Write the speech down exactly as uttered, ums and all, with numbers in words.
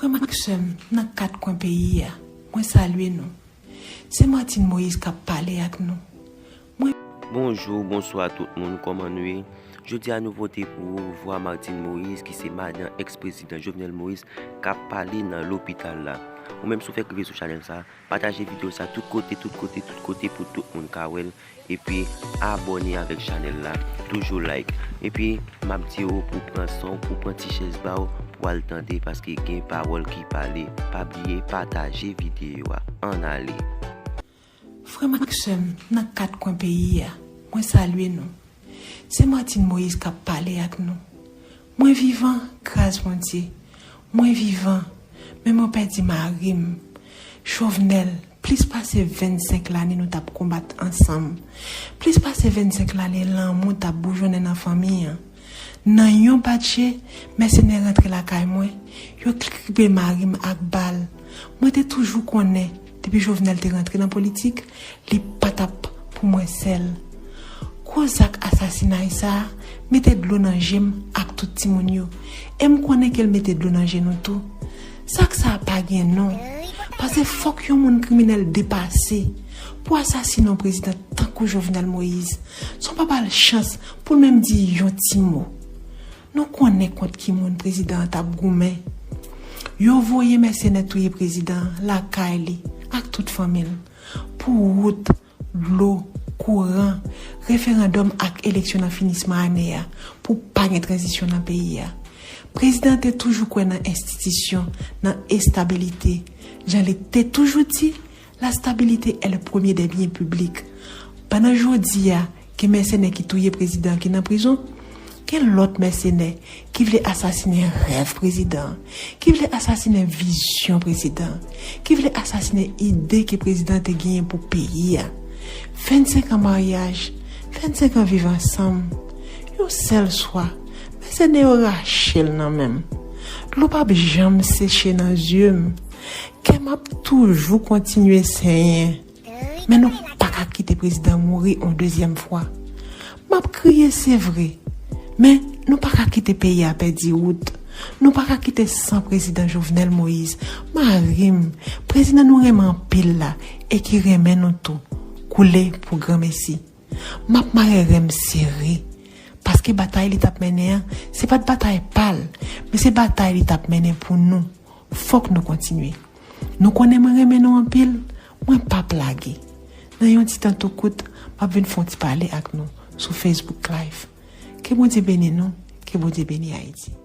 Frè m ak sè m nan kat kwen peyi a, mwen salye nou. Se Martine Moïse k ap pale ak nou. Bonjou, bonswa tout moun, kòman nou ye? Jodi a nou pote pou ou vwa Martine Moïse ki se madan ex-prezidan Jovenel Moïse k ap pale nan lopital la. Ou menm si w fèk rive sou chanèl sa, pataje videyo sa tout kote, tout kote, tout kote pou tout moun ka wè l. Epi abòne avèk chanèl la, toujou like. Epi m ap di w pou pran san w, pou pran ti chèz ba w, pou al tande paske gen pawòl ki pale. Pa bliye pataje videyo a. Ann ale. Frè m ak sè m nan kat kwen peyi a, mwen salye nou. Se Martine Moïse k ap pale ak nou. Mwen vivan, gras Bondye. Mwen vivan, men mwen pèdi mari m. Jovenel, plis pase vennsenk lane nou t ap konbat ansanm. Plis pase vennsenk lane lanmou t ap boujonnen nan fanmi an. Nan yon bat je, mèsenè rantre lakay mwen, yo kripe mari m ak bal. Mwen te toujou konnen, depi Jovenel te rantre nan politik, li pa t ap pou mwen sèl. Gwo zak asasinay sa a mete dlo nan je m ak tout timoun yo. E m konnen ke l mete dlo nan je nou tou. Zak sa a pa gen non. Paske fòk yon moun kriminèl depase pou asasinen yon prezidan tankou Jovenel Moïse, san w pa ba l chans pou l menm di yon ti mo. Nou konnen kont ki moun prezidan an t ap goumen. Yo voye mèsenè touye prezidan an lakay li ak tout fanmi l. Pou wout, dlo, kouran, referandòm ak eleksyon nan finisman ane a, pou pa gen tranzisyon nan peyi a. Prezidan an te toujou kwè nan enstitisyon, nan estabilite. Jan li te toujou di, la stabilité est le premier des biens publics. Pandan jodi a, gen mèsenè ki touye prezidan an ki nan prizon, gen lòt mèsenè ki vle asasinen rèv prezidan an, ki vle asasinen vizyon prezidan an, ki vle asasinen ide ke prezidan an te genyen pou peyi a. Vennsenk an maryaj, vennsenk an viv ansanm, yon sèl swa, mèsenè yo rache l nan men m. Dlo p ap janm seche nan zye m. Kè m ap toujou kontinye senyen. Men nou pa ka kite prezidan mouri yon dezyèm fwa. M ap kriye, se vre. Men nou pa ka kite peyi a pèdi wout. Nou pa ka kite san prezidan Jovenel Moïse, mari m, prezidan nou renmen anpil la e ki renmen nou tou, koule pou granmesi. M ap mare ren m sere. Paske batay li t ap mennen an, se pa t batay pa l, men se batay li t ap mennen pou nou. Fòk nou kontinye. Nou konnen mwen renmen nou anpil, mwen p ap lage. Nan yon ti tan tou kout, m ap vin fè yon ti pale ak nou sou Facebook Live. Ke Bondye beni nou, ke Bondye beni Ayiti.